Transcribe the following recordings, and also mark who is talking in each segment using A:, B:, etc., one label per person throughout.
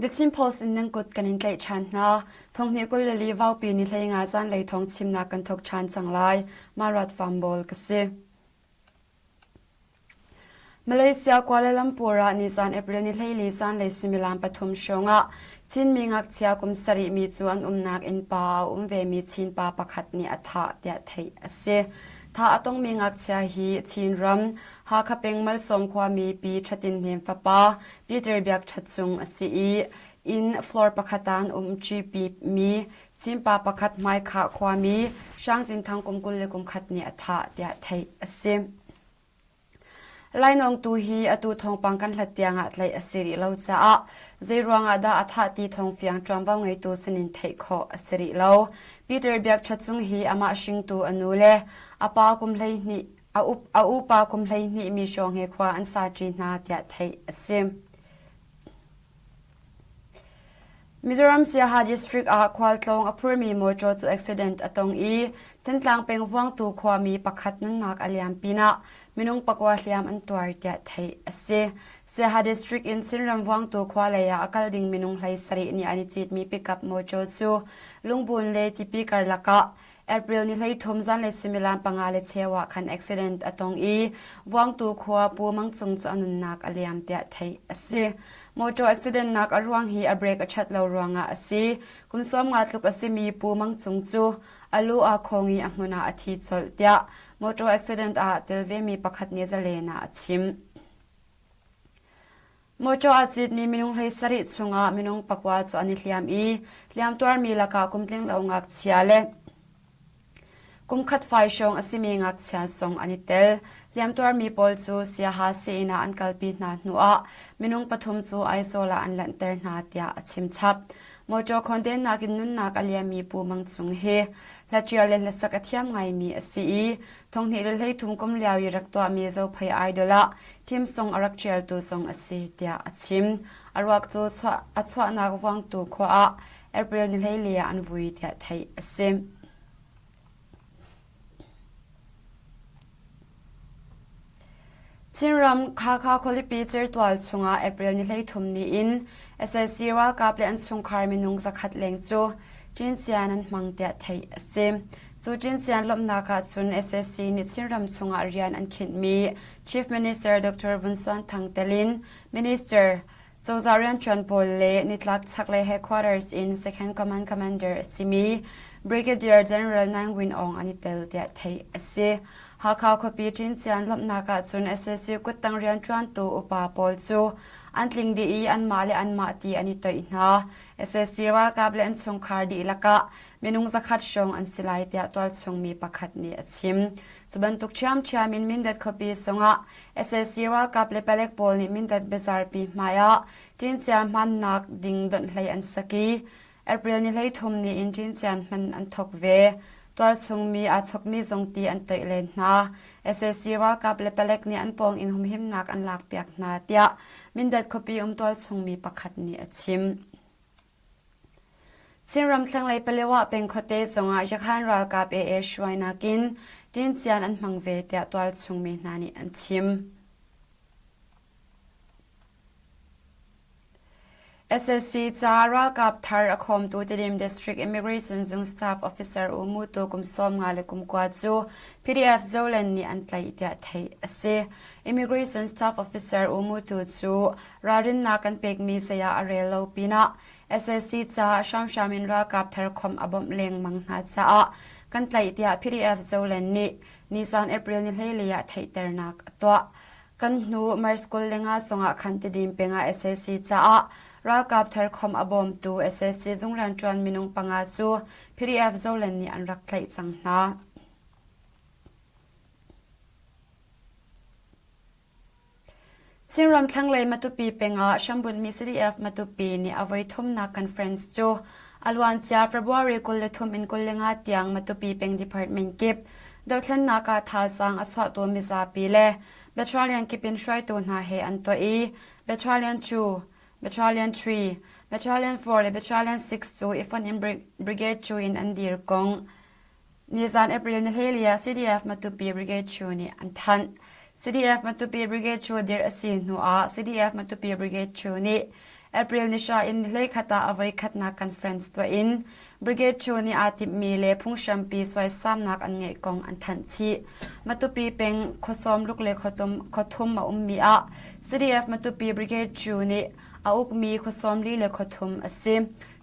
A: The Chin Post in nan kut kan in tlaih ṭhan hna. Thonghnih 24 vaupi ni 15 zanlei thawng chimnak kan thawk ṭhan cang lai. Marat Fambawl ka si. Malaysia Kuala Lumpur ah nizan April ni 14 zanlei suimilam pathum hrawngah Chinmi ngakchia kum sarih mi cu an umnak innpa a um vemi Chin pa pakhat nih a thah tiah theih a si. Thah a tongmi ngakchia hi Chinram, Hakha peng Malsawm khuami Pi Ṭhatin Hnem fapa Peter Biak Ṭhat Cung a si i inn floor pakhat ah an um ṭipi mi Chin pa pakhat Hmaikhah khuami Hrang Tin Thang kum 21 nih a thah tiah theih a si. Lainawngtu hi atu thawngpang kan hlat tiangah tlaih a si rih lo caah zeiruang ah dah a thah ti thawngfiang ṭuanvo ngeitu sinin theih khawh a si rih lo. Peter Biak Ṭha Cung hi amah hringtu a nu le a pa kum 12 a upa kum 12 mi hrawng he khua an sa ṭi hna tiah theih a si. Mizoram Siaha District ah khualtlawng a phurmi mawṭaw cu accident a tong i Thantlang peng Vuangtu khuami pakhat nunnak a liam pinah minung pakua hliam an tuar tiah theih a si. Siaha District in Chinram Vuangtu khua lei ah a kal ding minung 17 nih an i citmi pickup mawṭaw cu Lungbun le Tipi karlak ah April ni 13 zanlei suimilam panga le cheu ah khan accident a tong i Vuangtu khua Pu Mang Cung cu a nunnak a liam tiah theih a si. Motor accident nak a ruang hi a brake a ṭhat lo ruangah a si. Kum 50 tluk a simi Pu Mang Cung cu a lu aa khawng i a hmun ah a thi colh tiah motor accident ah tel vemi pakhat nih zalen ah a chim. Mawṭaw aa citmi minung 17 chungah minung pakua cu an i hliam i hliamtuarmi lakah kum tling lo ngakchia le kumkhat fai hrawng a simi ngakchia zong an i tel. Hliamtuarmi pawl cu Siaha sii-inn ah an kalpi hna hnuah minung pathum cu Aizawl ah an lanhter hna tiah a chim chap. Mawṭaw khawndennak in nunnak a liammi Pu Mang Cung hi hlaṭial le hlasak a thiam ngaimi a si i 2013 kum lio i rak tuahmi Zophei Idol ah theme song a rak ṭialtu zong a si tiah a chim. A ruak cu a chuahnak Vuangtu khua ah April ni 14 ah an vui tiah theih a si. Chinram Hakha khualipi certual chungah April ni 13 ni in sac ralkap le an chungkhar minung zakhat leng cu ṭinsian an hmang tiah theih a si. Cu ṭinsian lawmhnak ah cun sac nih Chinram chungah rian an khinhmi Chief Minister Dr. Vun Suan Thang tel in Minister, Cozah rianṭuan pawl le nitlak chaklei headquarters in Second Command Commander a simi Brigadier General Naing Win Aung an i tel tiah theih a si. Hakha khuapi Ṭincian lawmhnak ahcun sac kuttang rianṭuantu upa pawl cu an tling dih i anmah le anmah ti an i toih hna. Sac ralkap le an chungkhar dihlak ah minung zakhat hrawng an si lai tiah tualchung mi pakhat nih a chim. Cu bantuk ṭhiamṭhiam in Mindat khuapi zongah sac ralkap le palek pawl nih Mindat biazarpi hmai ah ṭincia hmannak ding donhhlei an sak i April ni 13 ni in ṭincia hman an thawk ve. Tualchung mi aa chawkmi zong ti an toih len hna. Sac ralkap le palek nih an pawng in humhimnak an lakpiak hna tiah Mindat khuapi um tualchung mi pakhat nih a chim. Chinram thlanglei Palewa peng khuate zongah Yakhan ralkap AA hruainak in ṭincian an hmang ve tiah tualchung mi hna nih an chim. SSC ca ralkap thar a khawmtu Tedim District Immigration Zung Staff Officer U Mu Tu kum 50 le kum kua cu PDF Zoland nih an tlaih tiah theih a si. Immigration Staff Officer U Mu Tu cu ralrinnak kan pekmi saya a rel lo pinah SAC caah hramhram in ralkap thar khawmh a bawmh lengmang hna caah kan tlaih tiah PDF Zoland nih nisan April ni 14 ah theihternak a tuah. Kan hnu March 25 zongah khan Tidim peng ah sac caah ralkap thar khawmh a bawmtu sac zung rianṭuan minung panga cu PDF Zoland nih an rak tlaih cang hna. Chinram thlanglei Matupi peng ah hrambunhmi CDF Matupi nih a voi thumnak conference cu a luancia February 23 in 25 tiang Matupi peng department kip dothlennak ah thazaang a chuahtu mizapi le battalion kip in hruaitu hna he an tuah i battalion 2, battalion 3, battalion 4 le battalion 6 cu i fonh in brigade 2 in an dir kong Nizan April ni 14 ah CDF Matupi Brigade Chu nih an thanh. CDF Matupi Brigade Chu dirh a si hnu ah CDF Matupi Brigade Chu nih April ni hra in ni 11 ah a voikhatnak conference tuah in Brigade Chu nih aa timhmi le phunghrampi suaisamnak an ngeih kong an thanh chih. Matupi peng khuasawm ruk le khuathum a ummi ah CDF Matupi Brigade Chu nih a ukmi khuasawm li le khuathum a si.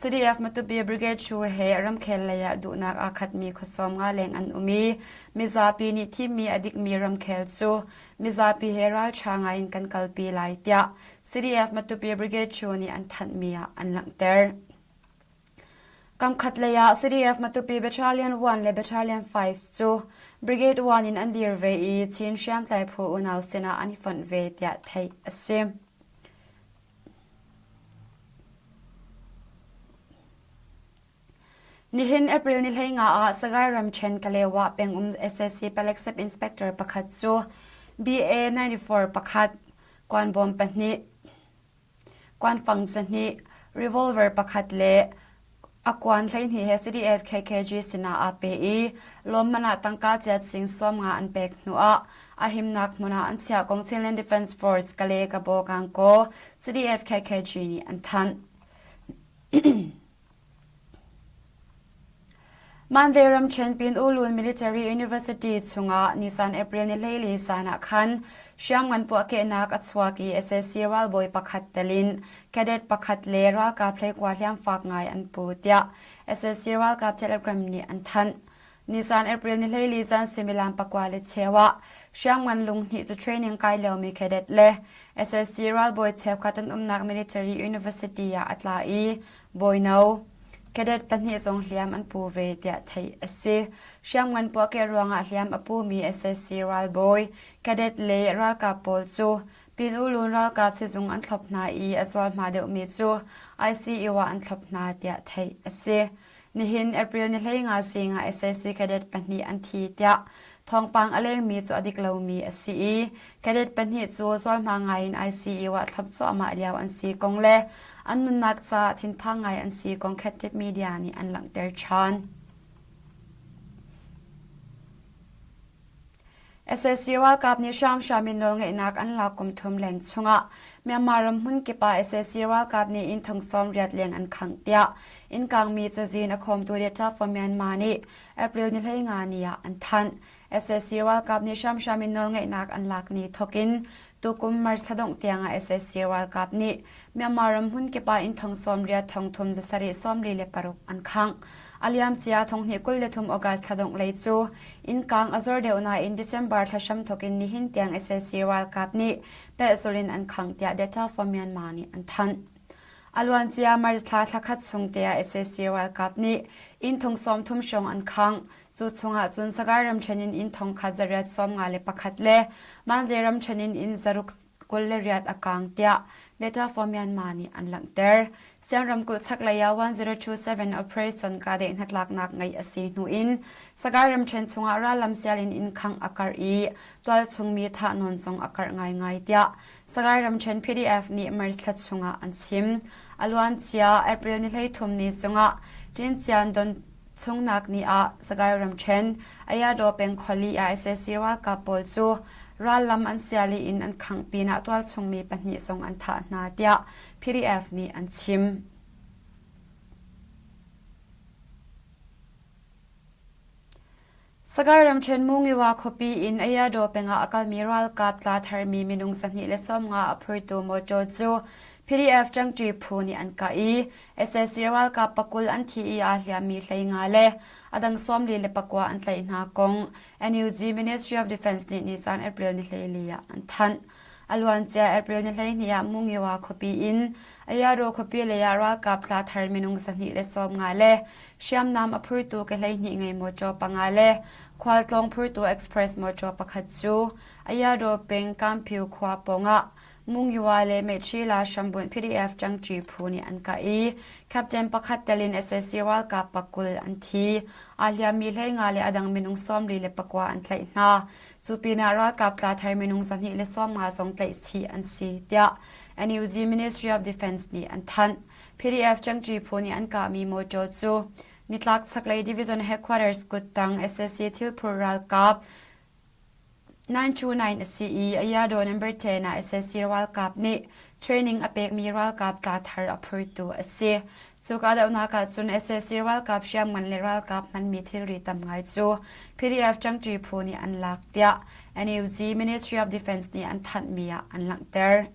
A: CDF Matupi Brigade Chu he ramkhel lei ah duhnak aa khatmi khuasawm nga leng an um i mizapi nih thimmi a dikmi ramkhel cu mizapi he ralṭha ngai in kan kalpi lai tiah CDF Matupi Brigade Chu nih an thanhmi ah an langhter. Kamkhat lei ah CDF Matupi Battalion 1 le Battalion 5 cu Brigade 1 in an dir ve i Chin hriamtlai phu unau sinah an i fonh ve tiah theih a si. Nihin April ni 15 ah Sagaing ramṭhen Kalewa pengum sac palek sub-inspector pakhat cu BA 94 pakhat, kuanbawm pahnih, kuanfang cahnih, revolver pakhat le a kuan 12 he CDF KKG sinah aa pe i lawmman ah tangka chiat sing 50 an pek hnuah a himnak hmun ah an chiah kong Chinland Defense Force Kale Kabo Kangkaw CDF KKG nih an thanh. Mandalay ramṭhen Pin U Lun Military University chungah nisan April ni 14 zan ah khan hriamngan puahkehnak a chuak i sac ralbawi pakhat tel in cadet pakhat le ralkap hleikua hliamfak ngai an pu tiah sac ralkap Telegram nih an thanh. Nisan April ni 14 zan suimilam pakua le cheu ah hriamngan lunghnih cu training kai liomi cadet le sac ralbawi cheukhat an umnak military university ah a tla i bawino cadet pahnih zong hliam an pu ve tiah theih a si. Hriamngan puahkeh ruangah hliam a pumi sac ralbawi, cadet le ralkap pawl cu Pin U Lun ralkap sizung an thlop hna i a zualhma deuhmi cu ICU ah an thlop hna tiah theih a si. Nihin April ni 15 zing ah sac cadet pahnih an thi tiah thawngpang a lengmi cu a dik lomi a si i cadet pahnih cu zualhma ngai in ICU ah thlop cuahmah lio an si kong le an nunnak caah thinphang ngai an si kong Khattip media nih an langhter ṭhan. Sac ralkap nih hramhram in nawlngeihnak an lak kum thum leng chungah Myanmar ram hmunkip ah sac ralkap nih inn thong 80 leng an khangh tiah inn kangmi cazin a khawmtu Data for Myanmar nih April ni 15 ni ah an thanh. Sac ralkap nih hramhram in nawlngeihnak an lak ni thawkin tukum March thla dongh tiangah sac ralkap nih Myanmar ram hmunkip ah inn thong 80 thong thum zasarih 46 an khangh. A liamcia thonghnih 23 August thla dongh lei cu innkang a zor deuh nain December thla hramthawk in nihin tiang sac ralkap nih pehzulh in an khangh tiah Data for Myanmar nih an thanh. A luancia March thla thlakhat chung te ah sac ralkap nih inn thong 30 hrawng an khangh. Cu chungah cun Sagaing ramṭhen in inn thong khat zariat 51 le Mandalay ramṭhen in inn zaruk 28 a kang tiah Data for Myanmar nih an langhter. Siang ramkulh chaklei ah 1027 operation kahdaih hnatlaknak ngeih a si hnu in Sagaing ramṭhen chungah rallam sial in inn khangh a karh i tualchung mi thahnawn zong a karh ngaingai tiah Sagaing ramṭhen PDF nih March thla chungah an chim. A luancia April ni 13 ni zongah Ṭincian don chungnak ni ah Sagaing ramṭhen Ayadaw peng khuali ah sac ralkap pawl cu rallam an sial i inn an khangh pinah tualchung mi pahnih zong an thah hna tiah PDF nih an chim. Sagaing ramṭhen Mungiwa khuapi in Ayadaw pengah a kalmi ralkap tla tharmi minung 250 a phurtu mawṭaw cu PDF ṭangṭi phu nih an kah i sac ralkap pakul an thi i aa hliammi 15 le a dang 44 an tlaih hna kong NUG Ministry of Defense nih nisan April ni 14 ah an thanh. A luancia April ni 12 ah Mungiwa khuapi in Ayaro khuapi lei ah ralkap tla thar minung 250 le hriamnam a phurtu ke 12 ngei mawṭaw panga le khualtlawng phurtu express mawṭaw pakhat cu Ayaro peng Kamphiu khua pawngah Mungiwa le Mechila hrambunh PDF ṭangṭi phu nih an kah i captain pakhat tel in sac ralkap pakul an thi. Aa hliammi 15 le a dang minung 44 an tlaih hna. Cu pinah ralkap tla thar minung 250 zong tlaihchih an si, tiah NUG Ministry of Defense nih an thanh. PDF ṭangṭi phu nih an kahmi mawṭaw cu nitlak chaklei Division Headquarters kuttang sac thilphur ralkap 929 a si i Ayadaw number 10 ah sac ralkap nih training a pekmi ralkap tla thar a phurtu a si. Cu kahdohnak ah cun sac ralkap hriamngan le ralkap hmanmi thilri tam ngai cu PDF ṭangṭi phu nih an lak tiah NUG Ministry of Defense nih an thanhmi ah an langhter.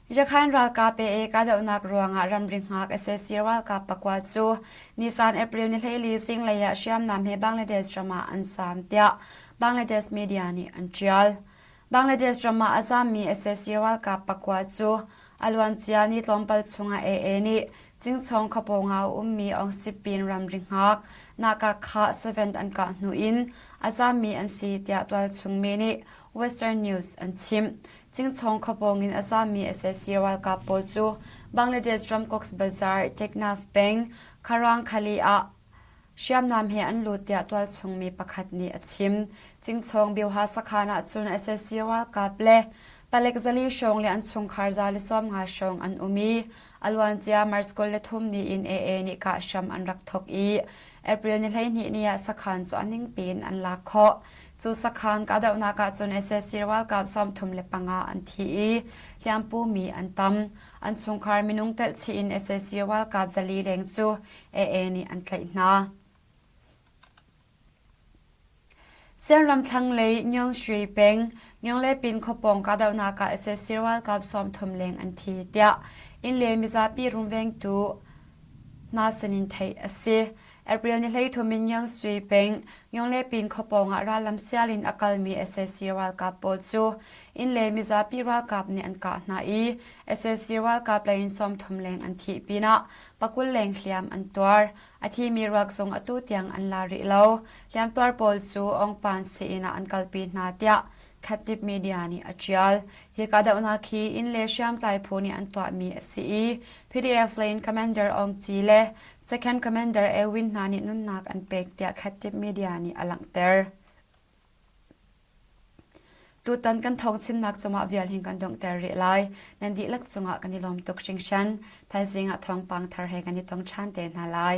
A: Rakhain ralkap AA kahdohnak ruangah ramri hngak sac ralkap pakua cu nisan April ni 14 zinglei ah hriamnam he Bangladesh ram ah an zaam tiah Bangladesh media nih an ṭial. Bangladesh ram ah a zaammi sac ralkap pakua cu a luancia ni tlawmpal chungah AA nih Cingchawng khuapawng ah a ummi Aungsipin ramri hngak Nakakha 7 an kah hnu in a zaammi an si tiah tualchung mi nih Western News an chimh. Cingchawng khuapawng in a zaammi sac ralkap pawl cu Bangladesh ram Cox's Bazar, Teknaf peng, Kharangkhali ah hriamnam he an lut tiah tualchung mi pakhat nih a chim. Cingchawng Bioha sakhan ah cun sac ralkap le palek zali hrawng le an chungkhar za le 50 hrawng an um i a luancia March 23 ni in AA nih kah hram an rak thawk i April ni 12 ni ah sakhan cu a ningpi in an lak khawh. Cu sakhan kahdohnak ahcun sac ralkap 35 an thi i hliampu mi an tam. An chungkhar minung telhchih in sac ralkap zali leng cu AA nih an tlaih hna. Sianram thlanglei Nyaung peng Nyaunglepin khuapawng kahdohnak ah sac ralkap 30 leng an thi tiah inn le mizapi runvengtu hna sinin theih a si. April ni 13 in Nyaung peng Nyaunglepin khuapawng ah rallam sial in a kalmi sac ralkap pawl cu inn le mizapi ralkap nih an kah hna i sac ralkap lei in 30 leng an thih pinah pakul leng hliam an tuar. A thimi ruak zong atu tiang an la rih lo. Hliamtuar pawl cu Ongpan sii-inn ah an kalpi hna tiah Khatip Media nih a ṭial. Hi kahdohnak hi inn le hriamtlai phu nih an tuahmi a si i PDF Lane Commander Aung Ci le Second Commander Ewin hna nih nunnak an pek tiah Khatip Media nih a langhter. Tutan kan thawngchimnak cungah vial hin kan donghter rih lai. Nan dihlak cungah kan i lawm tuk hringhran. Thaizing ah thawngpang thar he kan i tong ṭhan te hna lai.